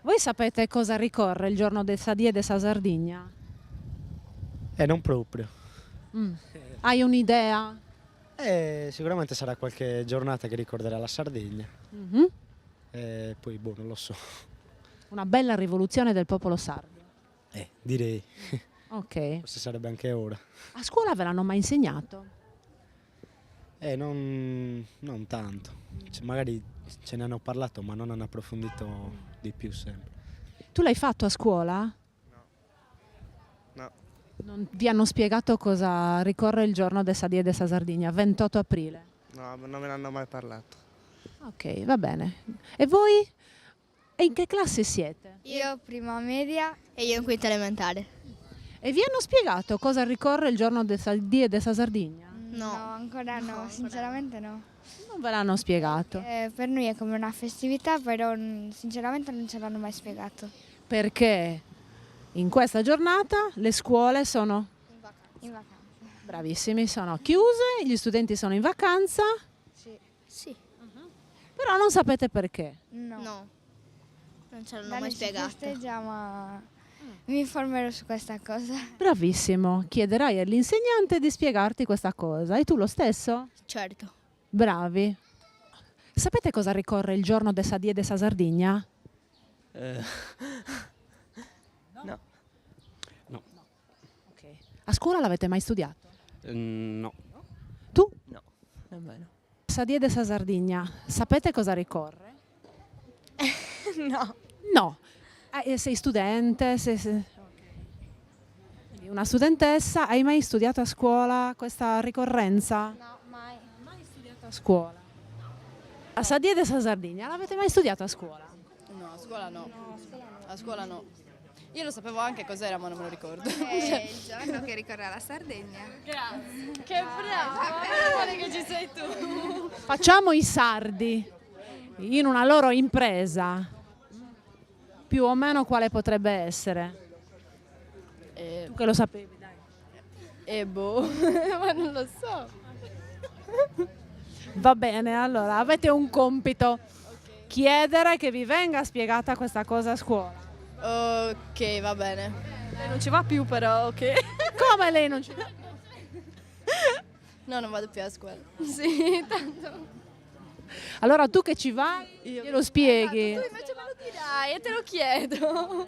Voi sapete cosa ricorre il giorno de sa die de sa Sardigna? Eh non proprio. Hai un'idea? Eh sicuramente sarà qualche giornata che ricorderà la Sardegna. E poi boh non lo so. Una bella rivoluzione del popolo sardo. Eh direi. Ok. Forse sarebbe anche ora. A scuola ve l'hanno mai insegnato? Eh non non tanto, cioè magari ce ne hanno parlato ma non hanno approfondito di più sempre. Tu l'hai fatto a scuola? No. No. Non vi hanno spiegato cosa ricorre il giorno de sa die de sa Sardigna, 28 aprile? No, non me n'hanno mai parlato. Ok, va bene. E voi? E in che classe siete? Io prima media. E io in quinta elementare. E vi hanno spiegato cosa ricorre il giorno de sa die de sa Sardigna? No, ancora no, sinceramente no. Non ve l'hanno spiegato? Eh, per noi è come una festività, però sinceramente non ce l'hanno mai spiegato. Perché in questa giornata le scuole sono? In vacanza. Bravissimi, sono chiuse, gli studenti sono in vacanza. Sì. Sì. Però non sapete perché. No. No. Non ce l'hanno Da mai noi si spiegato. festeggia, ma mi informerò su questa cosa. Bravissimo, chiederai all'insegnante di spiegarti questa cosa. E tu lo stesso? Certo. Bravi. Sapete cosa ricorre il giorno de sa die de sa Sardigna? Eh, no. No. Ok. A scuola l'avete mai studiato? No. Tu? No, nemmeno. Sa die de sa Sardigna, sapete cosa ricorre? No. No. Eh, sei studente? Sei, sei... Quindi una studentessa, hai mai studiato a scuola questa ricorrenza? No, mai. Mai studiato a scuola? A sa die de sa Sardigna, l'avete mai studiato a scuola? No, a scuola no. A scuola no. Io lo sapevo anche cos'era, ma non me lo ricordo. È il giorno che ricorre la Sardegna. Grazie. Che brava! Meno male che ci sei tu. Facciamo i sardi in una loro impresa. Più o meno quale potrebbe essere? Eh, Tu che lo sapevi, dai. eh boh, ma non lo so. Va bene, allora avete un compito. Chiedere che vi venga spiegata questa cosa a scuola. Ok, va bene. Lei non ci va più però, ok. Come lei non ci va? No, non vado più a scuola. Sì, tanto. Allora tu che ci vai, Io- glielo spieghi. Esatto, tu invece me lo dirai e te lo chiedo.